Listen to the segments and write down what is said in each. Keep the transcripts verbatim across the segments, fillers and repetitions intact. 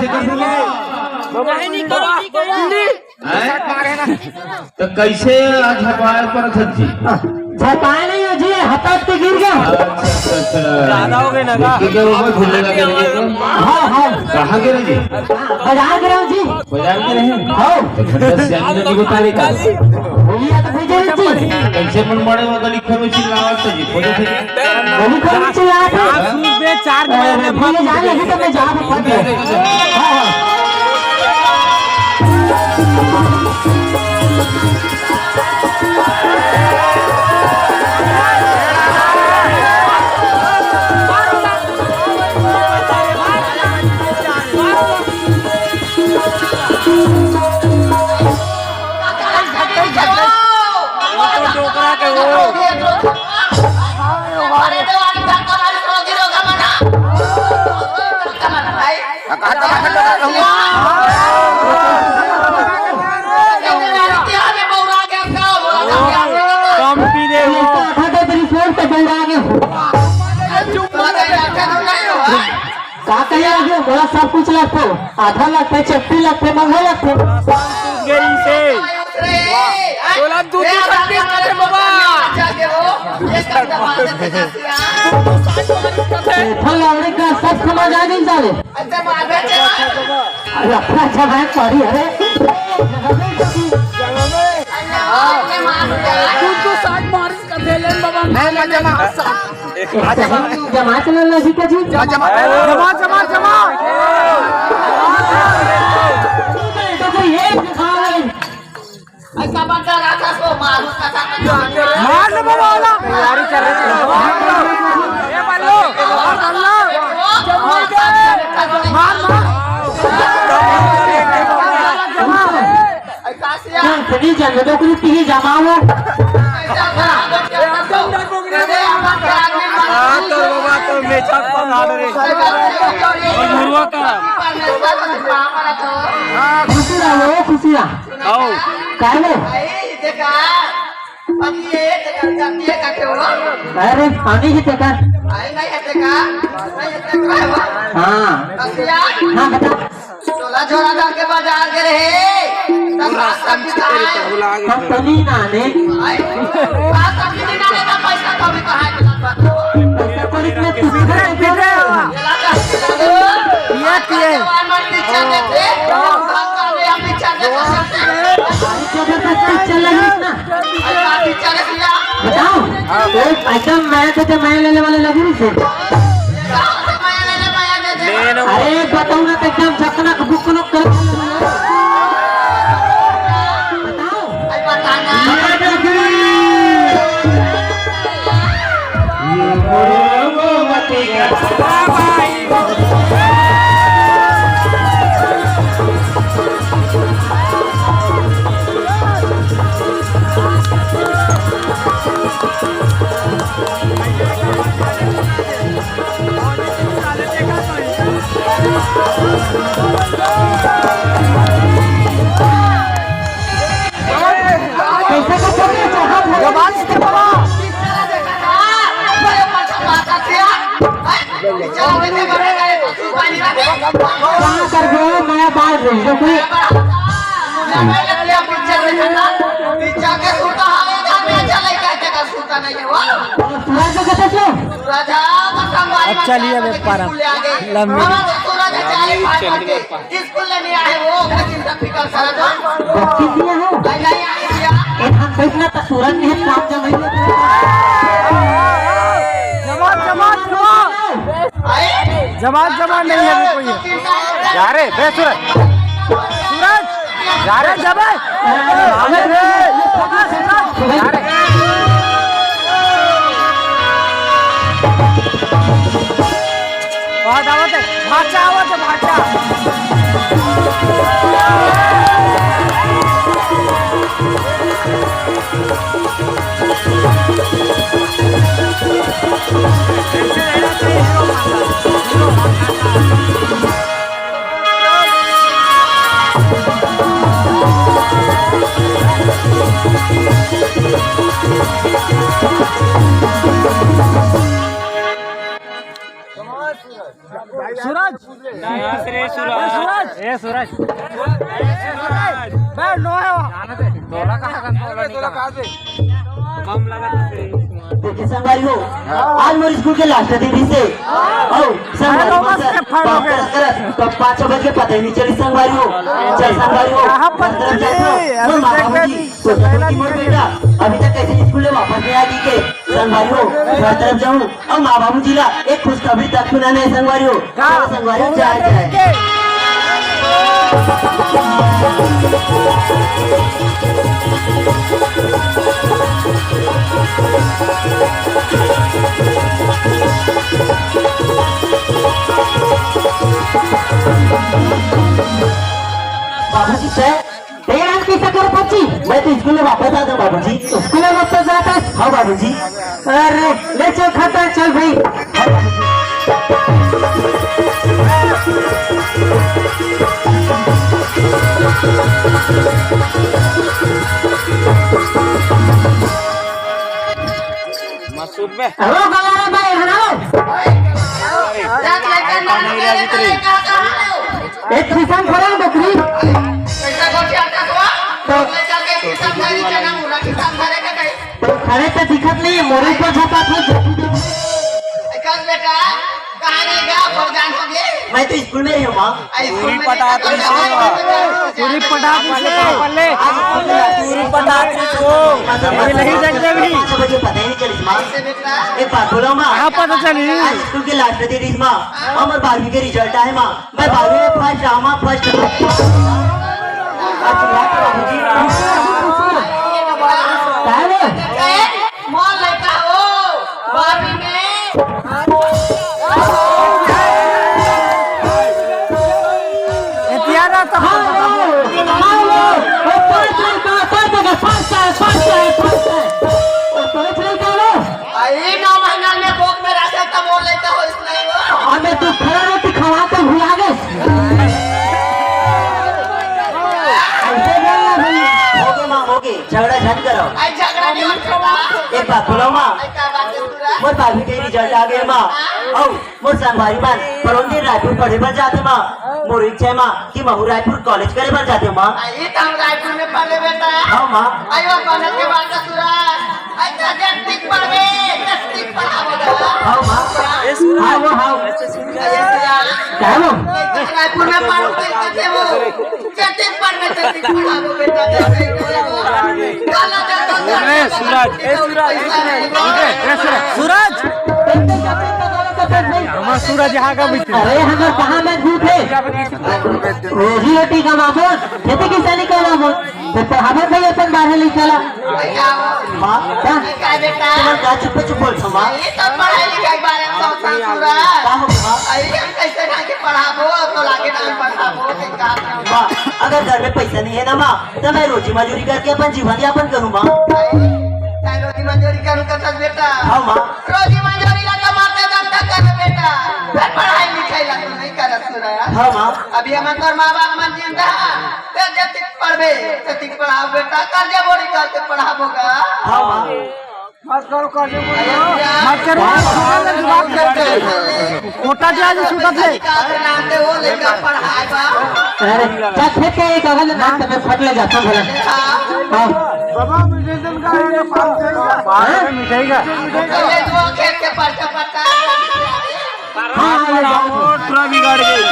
काहे नहीं करो, नहीं करो। हैं? तो कैसे आज झपाए पर जी? झपाए नहीं हो जी, हटक के गिर गया। अच्छा, अच्छा, अच्छा। ज्यादा हो गए ना का? ठीक है, वो झूले लगे हुए हैं। हाँ, हाँ। कहाँ गिरे जी? बाजार गिरा हूँ जी। बाजार गिरे हैं? हाँ। तो घंटा से ज्यादा नहीं बता रहे का? भैया तो भेजे नहीं जी। कैसे मन मारे वो गली खोर में चिल्लावत था जी? खोजे थे। गली खोर में चिल्लावत था। हाँ? बे चार अरे, भैया जान लगी तो मैं जा भी फट गया। हाँ, हाँ। कम पी दे वो। का कहे लगे? मोला सब कुछ लगथे, आधा लगथे, चट्टी लगथे, मंगो लगथे। गई से। तोला दू दू छत्तीस कथे बाबा। फल आवड़े का सब समझ आ नहीं जावे। अरे अपना जगह पड़ी, अरे। तू तो साठ मारिस कथे लेन बाबा। मैं मजा में। जमा चला लगी का जी? जमा, जमा, जमा, जमा। तो ये दिखाओ। ऐसा बंदा रहा था सो मार उसका साथ में। मार ले बाबा वाला। तैयारी कर रहे थे। ये बल्लो। मार, बल्लो। मार, मार। जमा। कंपनी जंगलों को पी जमाओ। हाँ, तो बाबा तो मेचक पर हाल रे। और मुरुआ का। खुशी रहो, खुशी रहो। आओ। काहे? अरे, पानी ही देखा। हाँ। हाँ, बता। झोला झोला धर के बाजार गे रहे। तब रास्ता में कहाँ है? हम तो नहीं नाने। आए? रास्ता में नहीं नाने तो पैसा कौड़ी कहाँ है? पैसा कौड़ी इतना तुझे नहीं दे रहे हो। ये पिए। जवान मन पिक्चर देखते। हम सामने हम पिक्चर देखते। जबरदस्त पिक्चर लग रही है ना। ऐसा पिक्चर है भैया। बताओ। तो एकदम मैं तो, तो मैं लेने वाले लगी नहीं से। लेन अरे बताओ ना, तो एकदम चकना बुकनो कर। बताओ। क्या कर दो, मैं बात रही हूँ, कोई सूरज को कहते क्यों? अच्छा, लिया बे, पारा। लंबी। स्कूल नहीं आए वो, ओकर चिंता फिकर सारा तो। बत्ती दिया हो। नहीं, नहीं आए भैया। एक हम बैठना तो सूरज नहीं है, काम जब नहीं होता। जमा, जमा, जमा। आए? जमा, जमा नहीं है कोई। जा रे, बे सूरज। सूरज, जा रे, जा बे। अबे, जा रे। बहुत आवत है, भाचा आवत है, भाचा। सूरज। ए सूरज। ए सूरज। बे नो है वो। तोला कहाँ का तोला नहीं कहाँ? बम लगा था तेरे। देखिए संगवारी हो, आज मोर स्कूल के लास्ट दिन से। आओ संगवारी हो, सर, बाप करत करत, तब पाँच बज के पता ही नहीं चली संगवारी हो। चल संगवारी हो, कहाँ पर घर तरफ जाता हूँ। चली? अभी मोर माँ तक बाबूजी, अभी सोचा था कि मोर बेटा अभी तक कैसे स्कूल में वापस नहीं आ गई के। संगवारी हो, घर तरफ जाऊँ। अउ माँ बाबूजी ला एक खुशखबरी तक सुनाना हे संगवारी हो। का? चलो संगवारी हो, जाए जाए। बाबूजी, तैं तेरा कैसा कर बच्ची? मैं तो स्कूल में वापस आ जाऊँ बाबूजी। स्कूल में वापस जाता है? हाँ बाबूजी। अरे ले चल खाता, चल भाई। मासूम बे। अरे गलारा भाई, हनाओ। एक किसान खड़ा है बकरी। कैसा गोठिया था तो? तो ले चल के किसान भाई के नाम उड़ा, किसान भाई के कहीं। तो खड़े तो दिखत नहीं है, मोरे पर झोंका था। कल बेटा, कहाँ रहेगा? परेशान हो गए? मैं तो स्कूल में ही हूँ, माँ। आ, स्कूल पूरी में पटात तो नहीं जाओ। पूरी पटात से। पल्ले। पूरी पटात से तो। ये नहीं जगते भी। पाँच बजे पता ही नहीं चली, माँ। कैसे बेटा? एक बात बोलो, माँ। कहाँ पता चली? आज स्कूल के लास्ट दिन, माँ। हाँ। हमारे बारहवीं के रिजल्ट आए, माँ। मैं बारहवीं में फर्स्ट आऊँ, माँ, फर्स्ट। आज बात बाबूजी। काहे रे? मोर लइका हो, बारहवीं में। ए, तियारा तो हाँ, हाँ, हाँ, वो पाँच लइका, पाँच जगह, पाँच है, पाँच है, पाँच है। वो पाँच लइका लो। आ, ई नौ महीना में कोख में रखे त मोर लइका होइस नहीं हो। अबे तू खड़ा रोटी खवा के भुला गए। ऐसे बोल ना भाई। होगे माँ, होगे। झगड़ा झन करो। आई झगड़ा नहीं मत करो। एक बात बोलो माँ। आई का बात है पूरा? मोर बारहवीं के रिजल्ट आ गए माँ। आओ, मोर संगवारी मन परोन दिन रायपुर पढ़े बर जाते माँ। मोर इच्छा है माँ कि महू रायपुर कॉलेज करे बर जाते माँ। आई तो हम रायपुर में पढ़े बेटा। हाँ माँ। आई वो बनत के बात है पूरा। अच्छा, जतिक पढ़बे, जतिक पढ़ाबो गा। हाँ, माँ। हाँ, वो, हाँ। अरे, क्या? क्या वो? रायपुर में पढ़ो, कैसे हो? जतिक पढ़बे, जतिक पढ़ाबो, बेटा, जतिक पढ़ाबो। चलो, चलो, चलो, ए, सूरज, ए, सूरज, ए, सूरज, ए, सूरज। सूरज! हमारा सूरज यहाँ का मित्र। अरे, हमारे कहाँ में झूठ है? रोजी रोटी कमाबो, खेती किसानी कमाबो। तो पढ़ाबो भाई अपन बारह लिखा ला। माँ, का? का बेटा? तुमन का चुप चुप बोल छो, माँ? ये तो पढ़ाई लिखाई के बारे में सोचना पूरा। का हो, माँ? अरे हम कैसे ढंग के पढ़ाबो, तो लागे ढंग पढ़ाबो, के का करो? माँ, अगर घर में पैसा नहीं है ना, माँ, तो मैं रोजी मजूरी करके अपन जीवन यापन करूँ, माँ। भाई, मैं रोजी मजूरी करूँ, कथस बेटा? हाँ, माँ। रोजी मजूरी ला कमाते दम तक कर बेटा, फिर पढ़ाई लिखाई ला तो नहीं करत सुना। हाँ, माँ। अभी हमन तोर माँ बाप मन जिंदा, ते जतिक पढ़बे, जतिक पढ़ाओ बेटा, कर्जा बोड़ी करके पढ़ाबो गा। हाँ, माँ। मत करो, कर्जा बोड़ी। मत करो, मत करो, बात करते हैं। कोटा जाए जो छूटत है। नाते हो लेकर पढ़ाई बा। अरे, जा खेत के एक अगल नाक में फट ले जाता भला। हाँ। हाँ। बाबा, म्यूजिशियन का है ना, पाँच सौ रुपया। हाँ? मिठाई का। ये जो खेत के पढ़ते पढ़ते। हाँ, हाँ, हाँ, वो ट्रा बिगाड़ गई।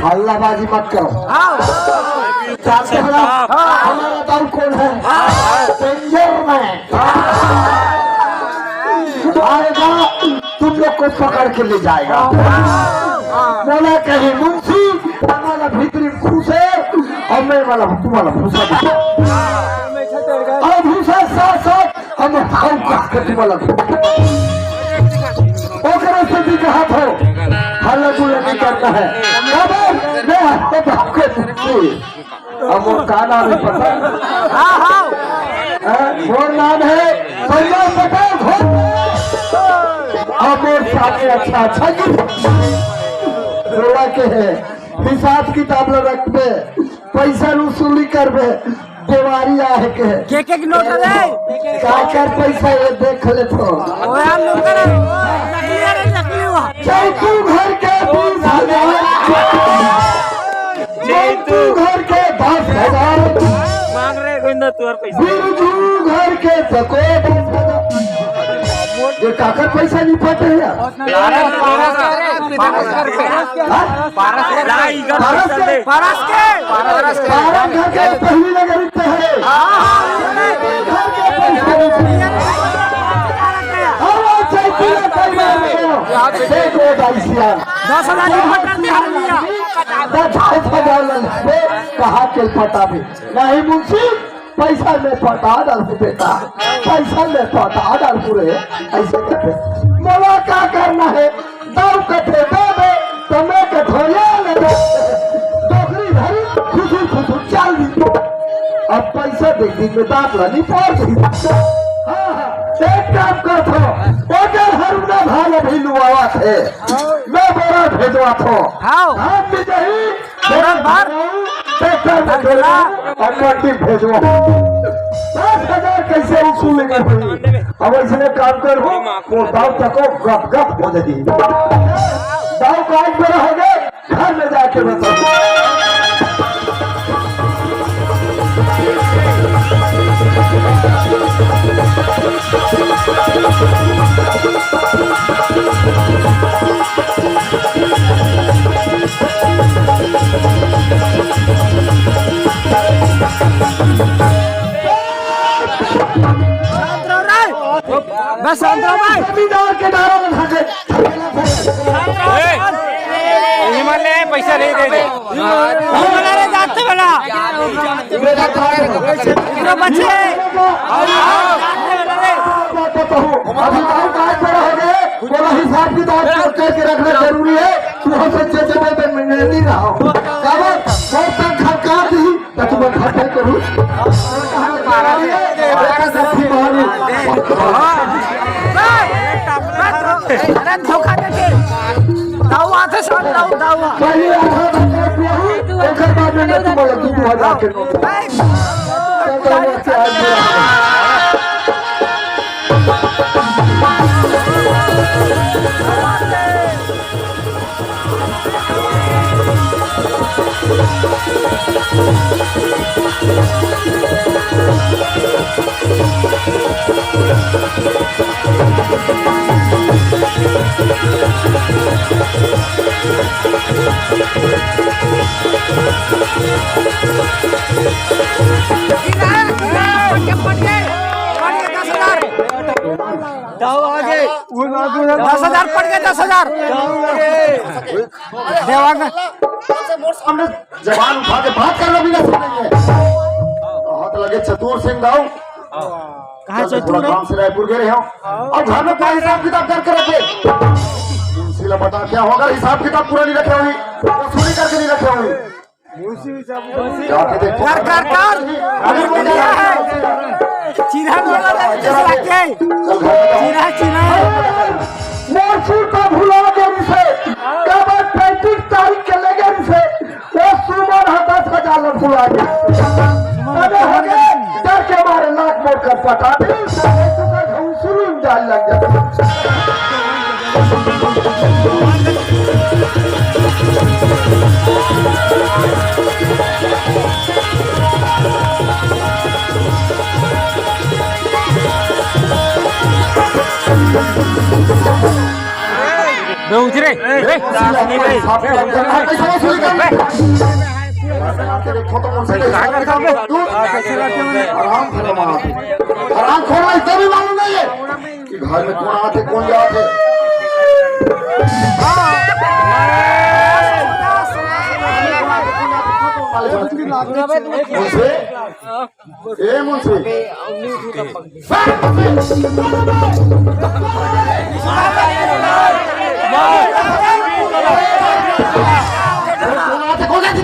हल्लाबाजी मत करो। हाँ। जानते हो ना, हमारा दाऊ कौन है? Danger man. आएगा, तुम लोग को पकड़ के ले जाएगा। बोला कहीं मुंशी, हमारा भीतरी घुसे और मैं वाला, तुम्हारा भूसा। और भूसा साथ साथ हम खाऊ का के तुम्हारा। ओकरे से भी कहा था, हल्ला गुल्ला नहीं करना है। खबर, मैं अब वो का नाम है पता? हाँ, हाँ। हाँ, वो नाम है संजय पटेल। अब वो सामने अच्छा, अच्छा गिर। रोला के है, हिसाब किताब ला रखबे, पैसा वसूली करबे, देवारी आहे के। के के नोट रे? काकर पैसा ये देख ले तो। ओ यार, नोट रे, नकली है रे, नकली हुआ। चैतू घर के बीस हजार। चैतू घर के दस हजार। मांग रहे गोविंदा तुअर पैसा। बिरजू घर के तको दस हजार। ये काकर पैसा नहीं पाते हैं यार। पारस, पारस, पारस, हाँ? पारस, पारस, पारस के। पारस के। पारस घर के पहली नगर है। घर के पैसा नहीं पाते। अब आप चैतू घर के बारे में देखो, दाई सिया। दस हजार की मटर निकाल लिया। दस हजार लग गए, कहाँ के पटा भी नहीं मुंशी, पैसा में पटा डाल तू बेटा, पैसा में पटा डाल तू रे, ऐसे कहते। मोला का करना है, दाऊ कथे दे दे, तो मैं कथोरिया ले दे। डोकरी धरी, खुसुर खुसुर चाल दी। अब पैसा देख दिन में दांत ला नहीं पार दी। हाँ, हाँ, एक काम कर थो, ओकर हरुना भाल अभी लुआवा थे। मैं बोरा भेजवा थो। हाँ। हम भी जही, बोरा भर। ट्रैक्टर में भेजवा और कंटी भेजवा। दस हजार कैसे वसूलेंगे भाई? अब ऐसे काम कर हो, वो दाव तको गप गप हो जाएगी। दाव काज में रहोगे, घर में जाके बताओ। बस शांत रहो भाई। जमींदार के नारा उठा के ए, इही मन ले पैसा नहीं दे दे। इही मन ले जाते बना। तो बचे। अभी भाई बात पर हो गए, बोला हिसाब किताब करके रखना जरूरी है। तू हमसे जे जगह पे मिलने नहीं रहा हो। क्या बात? बहुत तक खड़का दी। त तुम घर पे करू। अरे धोखा देके। दाऊ आथे सब, दाऊ, दाऊ। पहले आधा घंटा पिया हूँ, ओकर बाद में तुम बोलो, दू, दू हजार के नोट। दस हजार पड़ गए, दस हजार। देवांगन। सामने जबान उठा के बात करना भी ना सुनेंगे। हाथ लगे चतुर सिंह दाऊ। कहाँ चतुर है? गांव से रायपुर गए रहे हो। और घर में क्या हिसाब किताब करके रखे? मुंशी ला बता क्या होगा, हिसाब किताब पूरा नहीं रखे हुई, वसूली करके नहीं रखे हुई। कर, कर, कर। अरे, वो क्या है? चिन्हा बोला था, चिन्हा के। चिन्हा, चिन्हा। मोर सूरता भुला गए से, कब पैंतीस तारीख के लगे से, वो सुमन हा दस हजार ला भुला गए। अरे, हो गए, डर के मारे लाख मोर कर पटा दे, सुमन हम सुरू में जाए लग जाए। बे उठ रे, रे। आराम खोलना इतना भी मालूम नहीं है। कि घर में कौन आथे, कौन जाथे। मुंशी, ए मुंशी। कौन आथे, कौन जाथे?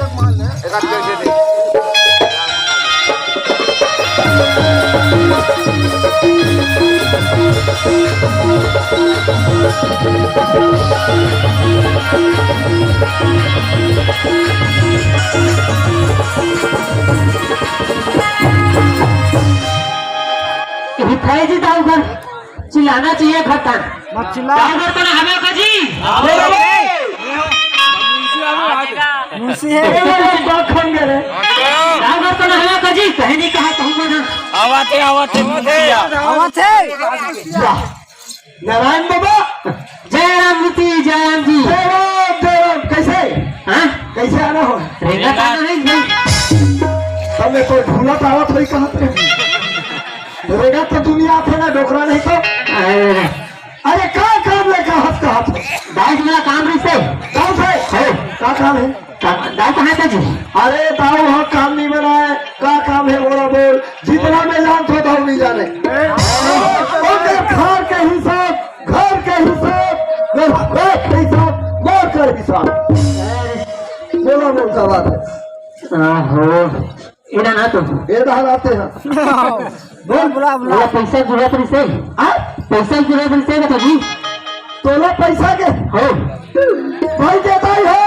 एक आध पैक दे दे। ये भाई जी, दाऊ घर चिल्लाना चाहिए, खत्म। मत चिल्ला। दाऊ घर तो ना हमें का जी। मुंशी है। ए, ए, ए, बात खन गए रे। दाऊ घर तो ना हमें का जी, कहीं नहीं कहा तो हम ना। आवत हे, आवत हे, मुंशी आ। आवत हे। जा। नारायण बाबा। जय राम जी, जय राम जी। जय राम, जय राम। कैसे? हाँ? कैसे आना हो? रेंगा तो आना है भाई। तब मैं कोई भूला तो आवत होई कहाँ पे? रेंगा तो दुनिया आथे ना, डोकरा नहीं तो। अरे। अरे, का काम ले, का हाथ, का हाथ? दाई से मेरा काम रिश्ते। काम से? है। का काम है? दाऊ कहाँ का जी? अरे दाऊ, हाँ काम नहीं बनाए, का काम है बोला बोल, जितना मैं जानता हूँ दाऊ नहीं जाने। ओकर घर के हिसाब, घर के हिसाब, घर के हिसाब, मार कर हिसाब। बोला बोल का बात है। आहो, इधर ना तो। ये डहर आते हैं। बोल, बुला, बुला। बोला पैसा जरूरत रहिसे। हाँ? पैसा जरूरत रहिसे बता जी। तोला पैसा के? हो। भाई देता ही हो।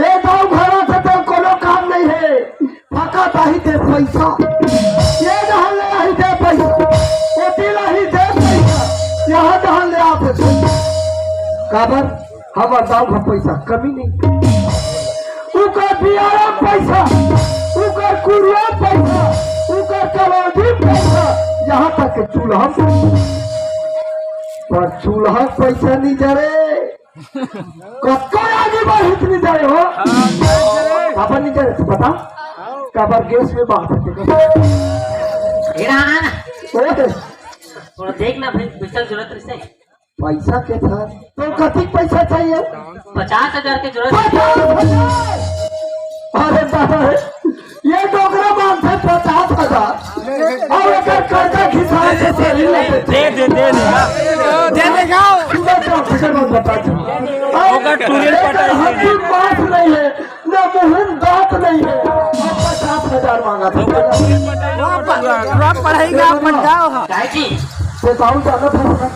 ए दाऊ, घर आथे त कोनो काम नहीं है, फकत आही दे पैसा। ये डहर ले आही दे पैसा, ओती ले आही दे पैसा, यहाँ डहर ले आथे। काबर? हमर दाऊ घर पैसा कमी नहीं। उकर बियारा पैसा, उकर कुरिया पैसा, उकर कलौजी पैसा, यहाँ तक के चूल्हा पैसा। पर चूल्हा पैसा नहीं जरे। कतको आगे बढ़ इतनी जाए हो। अपन नहीं जाए तो बता। काबर गैस में बात है। इधर आना ना। ओ दे। थोड़ा देख ना भाई, पैसा जरूरत रहिसे। पैसा के था? तो कतिक पैसा चाहिए? पचास हजार के जरूरत। पचास हजार? अरे बाबा रे, ये डोकरा मांगथे पचास हजार। अउ एकर कर्जा खिंचाए के सही लगथे। दे दे, दे दे। दे देगा। सुबह से ऑफिसर में बता दे। ओकर टूरिस्ट एकर पटाई हड्डी मांस नहीं है, ना मुंह में दांत नहीं है। अब पचास हजार मांगा था। पूरा प-, पूरा पढ़ाई का अपन गाँव है। काय जी? तो जाऊँ जाना था।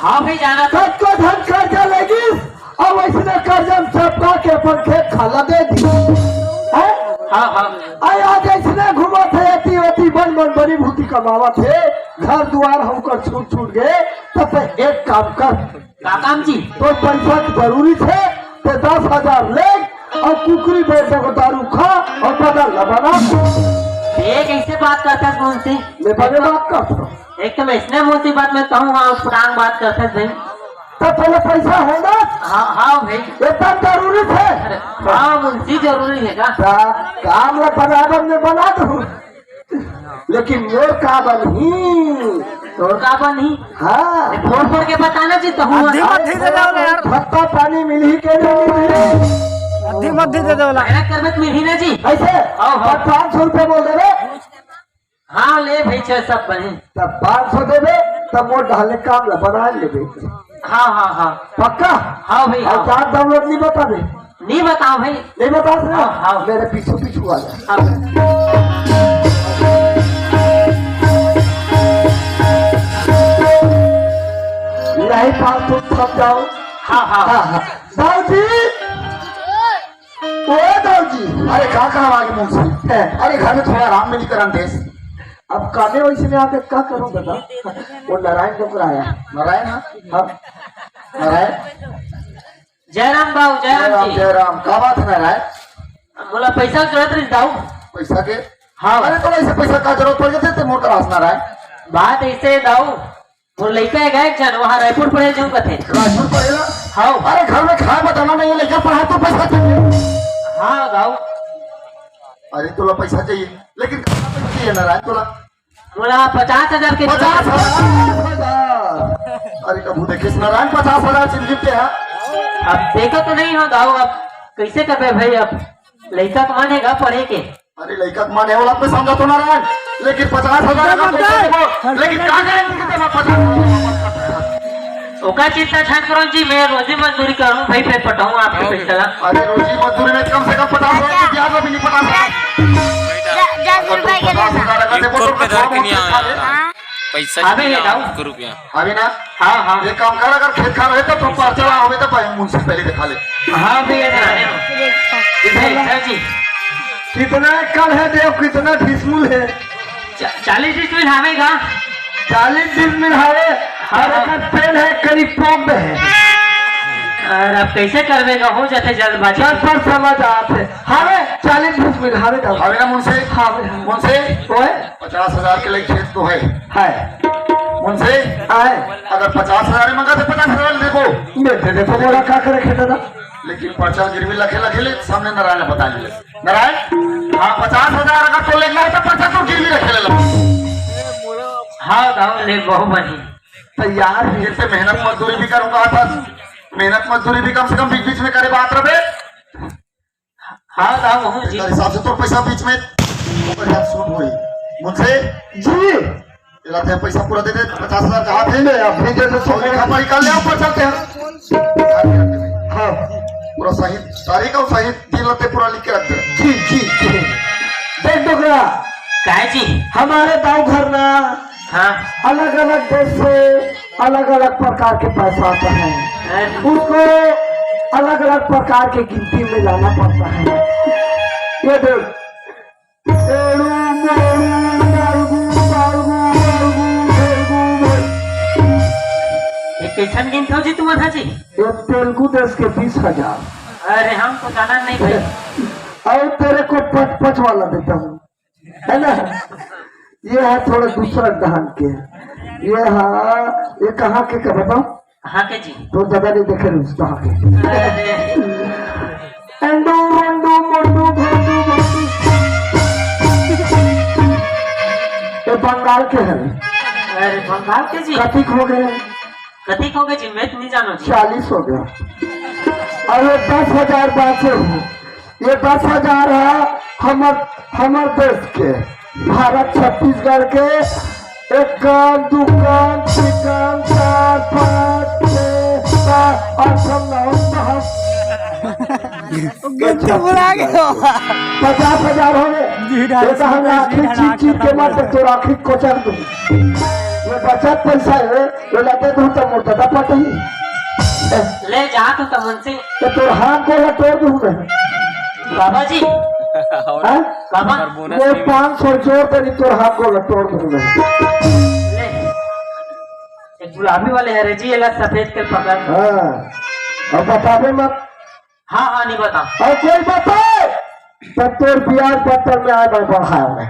हाँ भाई, जाना था। कतको धन कर्जा लेगिस, अउ अइसने कर्जा में चपका के अपन खेत खाला दे दी। हैं? हाँ, हाँ। अइ आज अइसने घूमत हे, एती ओती बन बन बड़ी भूती कमावत हे, घर दुआर हमकर छूट छूट गए, तब ते एक काम कर। का काम जी? तोर पैसा के जरूरी हे, ते दस हजार ले, अउ कुकरी बेच के दारू खा, अउ बदल ला बना। ये कैसे बात करता है मुंशी? मैं बड़े बात करता हूँ। एक तो मैं इसने मुंशी बात में कहूँ, हाँ, पुरान बात करता है भाई। तो पहले पैसा है ना? हाँ, हाँ भाई। एकदम जरूरी हे। अरे, हाँ मुंशी, जरूरी हे का? का-, काम ला बराबर में बना दूँ, लेकिन मोर का बनही? तोर का बनही? हाँ। फोन करके बताना जी, तो हूँ। अद्धी मद्धी दे दो ना यार। भत्ता पानी मिलही के नहीं मिलही? अद्धी मद्धी दे दो ना। मेहनत करबे तो मिलही ना जी। कैसे? हाँ, हाँ। पाँच सौ रुपया बोल देबे। हाँ, ले भाई, छह सब बने। तब पाँच सौ देबे, तब मोर डाले काम ला बना लेबे। हाँ, हाँ, हाँ। पक्का? हाँ भाई, अउ हाँ। जात दौलत नहीं बताबे। नहीं बताओ भाई। नहीं बता रहे? हाँ, हाँ। मेरे पीछू पीछू आ जा। हाँ। नहीं पास, तुम थम जाओ। हाँ, हाँ। हाँ, हाँ। दाऊ जी, ओ दाऊ जी। अरे, का काम आगे मुंशी? हैं। अरे, घर में थोड़ा आराम मिली करन देस। अब कामे वैसे में आके का करूं दादा? वो नारायण डोकरा आया। नारायण, हाँ? हाँ। नारायण? जय राम बाबू, जय जय राम राम, जी। जय राम। का बात हे नारायण? बोला, पैसा के जरूरत रही दाऊ। पैसा के? हाँ। अरे, तो ऐसे पैसा का जरूरत पड़ गई ते मोर करा नारायण? बात ऐसे हे दाऊ, मोर लइका हे एक झन, वहाँ रायपुर पढ़े जाऊँ कथे। रायपुर पढ़ेला? हाँ। अरे, घर में खाए बताना नहीं हे, लइका पढ़ा तो पैसा चाहिए। हाँ दाऊ। अरे, तोला पैसा चाहिए, लेकिन कितना पैसा चाहिए नारायण तोला? बोला, पचास हजार के। पचास हजार। अरे, कभू देखे नारायण, पचास हजार जिंदगी के हे? अब देखो तो नहीं हो दाऊ, अब कैसे करबे भाई, अब लइका के मन हे गा पढ़े के। अरे, लइका के मन हे वाला पे समझा तो नारायण, लेकिन पचास हजार अगर पैसा देबो, लेकिन का गारंटी देबो पचास हजार? ओका चिंता झन करो जी, मैं रोजी मजदूरी करूँ भाई, फिर पटाऊँ आपके पैसा ला। अरे, रोजी मजदूरी में कम से कम पचास हजार के ब्याज भी नहीं पटा सकता। दस रुपए के पचास हजार अगर देबो तो एक रुपया थोड़ा बहुत नहीं आया। हाँ। पैसा अबे नहीं ये आया, दाऊ। एक रुपया। अभी ना? हाँ, हाँ। एक काम कर, अगर खेत खार हे तो तुम पार चला, हमें तो भाई मुंशी पहले दिखा ले। हाँ भैया, जाने दो। इधर, इधर जी। कितना एकड़ हे देव, कितना डिसमिल हे? चा-, चालीस डिसमिल हवे गा। चालीस डिसमिल हवे, हाँ, और हाँ। अगर तेल हे, करीब पौध हे। और अब कैसे करबे गा, हो जाते जल्दबाजी। चल, पर समझ आते। हवे, चालीस डिसमिल हवे गा। हवे ना मुंशी? हवे, हवे। मुंशी? ओए? पचास हजार के लिए खेत तो हे। हे। मुंशी? हे। अगर पचास हजार मांगा तो पचास हजार देबो। मैं दे देता, बोला का करे खेत ना? लेकिन पर्चा गिरवी रखे, रखे ले, सामने नारायण बता ले। नारायण, हाँ, पचास हजार अगर तो लेना हे तो पर्चा तो गिरवी रखे ले ला। हाँ, दाऊ ले, बहुत बढ़िया। तैयार हे। जैसे मेहनत मजदूरी भी करूंगा था, मेहनत मजदूरी भी कम से कम बीच बीच में करे बात रहे। हाँ, हाँ, हूँ जी। एकर हिसाब से तोर पैसा बीच में बढ़िया सूट होई। मुंशी जी। एला ते पैसा पूरा दे दे, पचास हजार कहा थे। ले, अभी दे दे, और लिखा पढ़ी कर ले, ऊपर चलते हैं। हाँ। पूरा सही तारीख और सही दिन ला ते पूरा लिख के रख दे। जी, जी, जी। देख डोकरा। काहे जी? हमारे दाऊ घर ना हाँ। अलग-अलग देश से अलग-अलग प्रकार के पैसा आता है। हैं? उसको अलग-अलग प्रकार के गिनती में लाना पड़ता है। ये देख, एड़ू, मेड़ू, नालगू, पालगू, वालगू, भेड़गू, भेड़। ये कैसन गिनत हो जी तुम अथा जी? ये तेलुगु देश के बीस हजार। अरे, हम तो जाना नहीं भाई। और तेरे को पच पच वाला देता हूँ। है ना? ये है थोड़ा दूसरा धान के। ये हाँ, ये कहाँ के का बताओ? हाँ के जी। तो ज्यादा नहीं देखे रहे उसको, हाँ के। अरे। एंडू, रंडू, मंडू, भंडू, भंडू। ये बंगाल के है। अरे, बंगाल के जी? कतिक हो गए? कतिक हो गए जी? मैं तो नहीं जानो जी। चालीस हो गया। और ये दस हजार बाचे हो। ये दस हजार है हमर, हमर देश के, भारत छत्तीसगढ़ के। एक कान, दू कान, तीन कान, चार, पाँच, छः, सात, आठ, नौ, दस। गिनती भुला गयो। पचास हजार हो गए। ये तो हम आखिरी चीज, चीज के मात्र तो आखिरी कोचर दूँ। ये बचत पैसा हे, ओला दे दूँ त मोर ददा पटही। ले जा तो तमन से। तो तोर हाथ गोड़ ला तोड़ दूँ मैं। बाबा जी। हाँ? बाबा। वो पाँच सौ जोर दे, तोर हाथ गोड़ ला तोड़ दूँ मैं। ले। एक गुलाबी वाले हरे जी, एला सफेद के पकड़। हाँ। अब बताबे मत। हाँ, हाँ, नहीं बता। अउ कोई बताय, त तोर बियाज पत्तर में आय बर बढ़ाय मैं।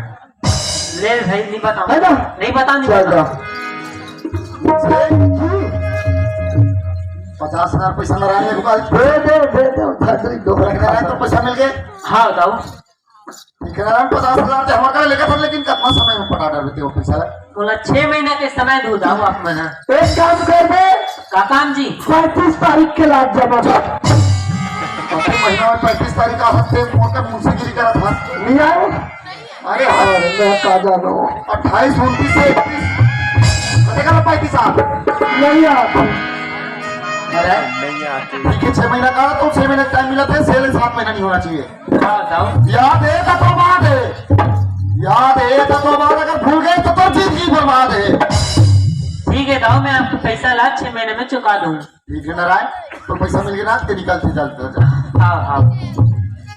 ले भाई, नहीं बता। है ना? नहीं बता, नहीं चल बता। जा। पचास हजार पैसा नारायण के पास। दे दे, दे दे, उधार दे दो। नारायण तो पैसा मिल गए। हाँ, बताओ। ठीक है, नारायण, पचास हजार ते हमर करा लेके था, लेकिन कितना समय में पटा डालते हो पैसा? बोला, छह महीना के समय दो, जाओ आप मना। एक काम कर दे, का काम जी? पैंतीस तारीख के लाग जमा कर। अभी महीना में पैंतीस तारीख आ सकते हैं, फोन का मुंशीगिरी करा था। नहीं आए? अरे हाँ। अरे, मैं का जानो। अट्ठाईस, उनतीस से इकतीस। कते का पैंतीस आ? नहीं यार। अरे, नहीं आते। ठीक है, छह महीना का तो छह महीने का टाइम मिला था, छह ले सात महीना नहीं होना चाहिए। हाँ, बताओ। याद है तो, तो बात है। याद है तो, तो बात, अगर भूल गए तो, तो जिंदगी बर्बाद है। ठीक है, दाऊ, मैं आपको पैसा ला छह महीने में चुका दूँ। ठीक है नारायण, तो पैसा मिल गया ना, ते निकल, ते चल, चल, चल। हाँ, हाँ।